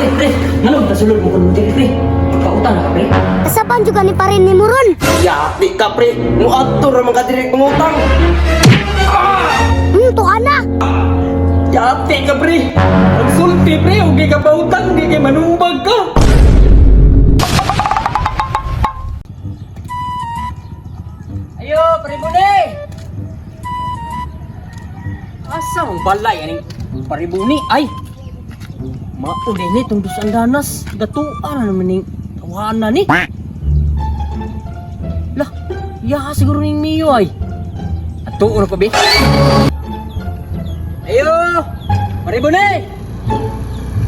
Pre, pre, ngano kasulod mo kun mo diri, pre? Pagkautang na ka, pre. Kasapan juga ni parin ni Muron. Yati ka pre, muadto ra man ka diri pangutang. Tuan na. Yati ka, pre. Pagsulti, pre, ug di ka pautang, di kay manumbag ka. Ayo, pre Buni. Asa mong balay aning paribuni ay? Mao din ni tong dos andanas, datuan na naman ning tawanan ni. Lah, ya siguro ning Mio ay. Atuon ko bi. Ayo! Paribuni!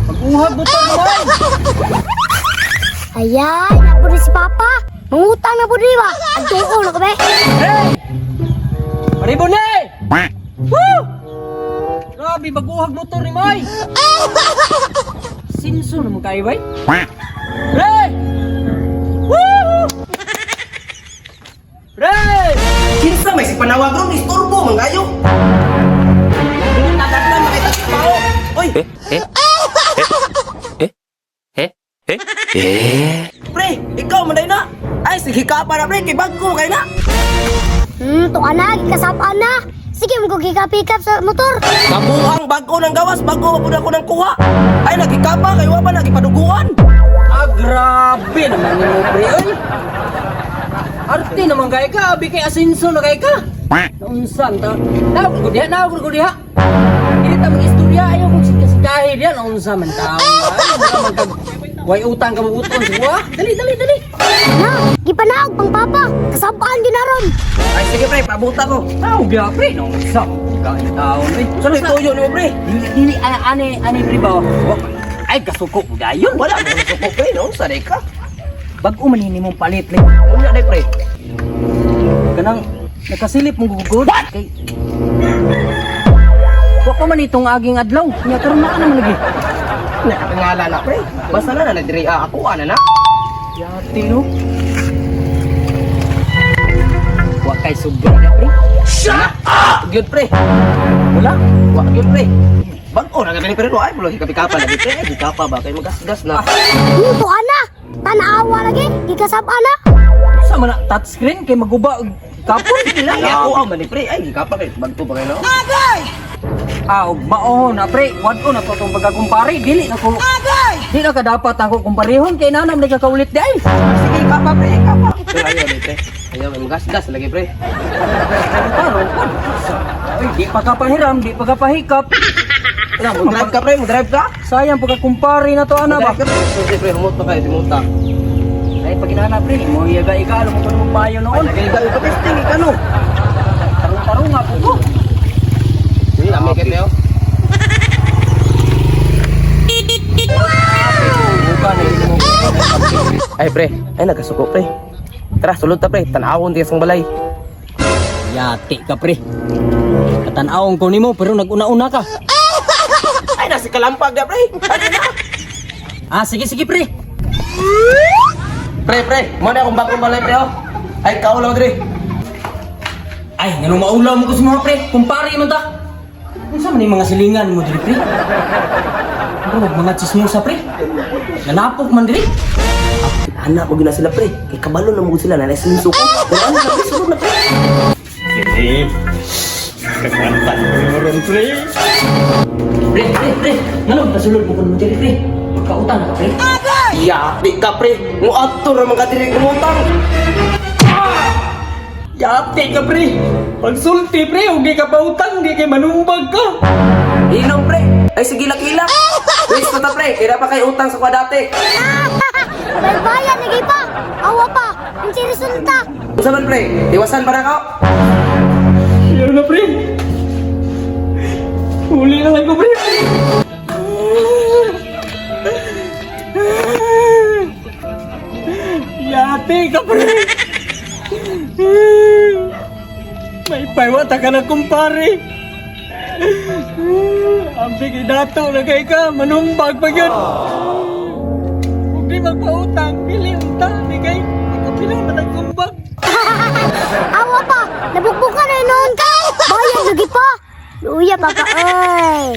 Pag-uhag mo to naman! Ayan, na po si Papa. Mangutang na po di ba? Ang tuon na ko be. Hey! Paribuni! Woo! Grabe, mag-uhag motor ni May! Sinso naman kayo, bay? Pre! Woo! Pre! Kinsa may si panawag ron istorbo man kayo. Tagat na makita sa tao. Oy, pre, ikaw man na. Ay sige ka para pre, kay bago kay na. Tuan na, gikasapaan na. Sige, mo ko gikapikap sa motor. Kabuang bago ng gawas, bago pa pud ako ng kuha. Ay nagikapa kay wa pa nagipaduguan. Ah, grabe naman ni mo, pre. Oy! Arte naman kay ka, abi kay asinso na kay ka. Naunsan ta? Naog ko diha, naog ko diha. Dili ta mag-istorya ayo kung sikasikahi diha naunsa man taon. Ay, mura man kag way utang ka mabuton sa kuha. Dali, dali, dali. Na, gipanaog pang Papa. Kasapaan din na ron. Ay sige pre, pabuta ko. Tao gyud pre, naunsa man taon eh. Saan yung tuyo nimo pre? Dili dili ani ani pre ba? Ay kasuko ko dayon. Wala mo suko pre, no? Sa ka. Bag-o man ni mong palit le. Unya day pre. Kanang nakasilip mong gugod kay Wa pa man itong aging adlaw. Nya karon na ka naman lagi. Nakatangala na pre. Basta na na diri ako ana na. Yati no. Wa kay sobra na pre. Shut up! Gyud pre. Wala. Wa gyud pre. Bag-o na gani pero ay bulo hikapikapan lagi pre. Ay hikapa ba kay magasgas na. Tuan na. Tanawa lagi, gikasapaan na. Sa man na touchscreen kay maguba og kapon. Lang ako ang man ni pre. Ay hikapa kay bagto ba kay no? Ah, og mao na pre. Wad-o na to tong pagkakumpare. Dili na ko. Di na ka dapat ako kumparehon kay nanam na kakaulit di ay. Sige hikapa pre, hikapa. Pero ayaw ni pre. Ayaw kay magasgas lagi pre. Taro kon. Ay, di pa ka pahiram, di pa ka pahikap. Wala mo drive ka pre, mo drive ka. Sayang pagkakumpare na to ana ba. Mo drive ka pre. Sige pre, humot pa kayo simuta. Ay, pag inana pre, mo yaga ika, alam mo kung anong payo noon. Ay nagigay ka testing ikano. Tarong-tarong nga po ko. Sige, lami kay Teo. Buka na yun mo. Ay pre, ay nagkasuko pre. Tara, sulod ta pre, tanawon diya sang balay. Yati ka pre. Katanawon ko nimo pero naguna-una ka. Ay nasi kalampag da pre. Ano na? Ah, sige sige pre. Pre, pre, mo na akong bagong balay pre oh. Ay kaulaw dre. Ay, ngano maulaw mo ko sa mga pre. Kumpare man ta. Unsa man yung mga silingan mo diri pre? Pero wag mga chismosa pre. Nanapok man diri. Anak ko gina sila pre. Kay kabalo na mo sila na nasinso ko. Pero ano na pre, sulod na pre. Sige. Kakantan ko ni ron pre. Pre, pre, pre. Ngano kasulod mo kun mo diri pre? Pagkautang na ka pre. Yati ka pre, muadto ra man ka diri kumutang. Yati ka pre. Pagsulti pre, ug di ka pautang, di kay manumbag ka. Ilong pre. Ay sige lakila. Wait ta pre, kaya pa kay utang sa kwadate. Baybayan lagi pa. Awa pa. Ang resulta. Unsa man pre? Iwasan para ka. Ayaw na, pre. Huli na lang ko, pre. Yate ka, pre. May paiwata ka na, kumpare. Ambi kay dato na kay ka, manumbag pa yun. Kung di magpautang, pili utang, di kay magkapila na nagkumbag. Awa pa. Nabukbukan na noon ka. Bayad lagi pa. Luya pa ka, oy.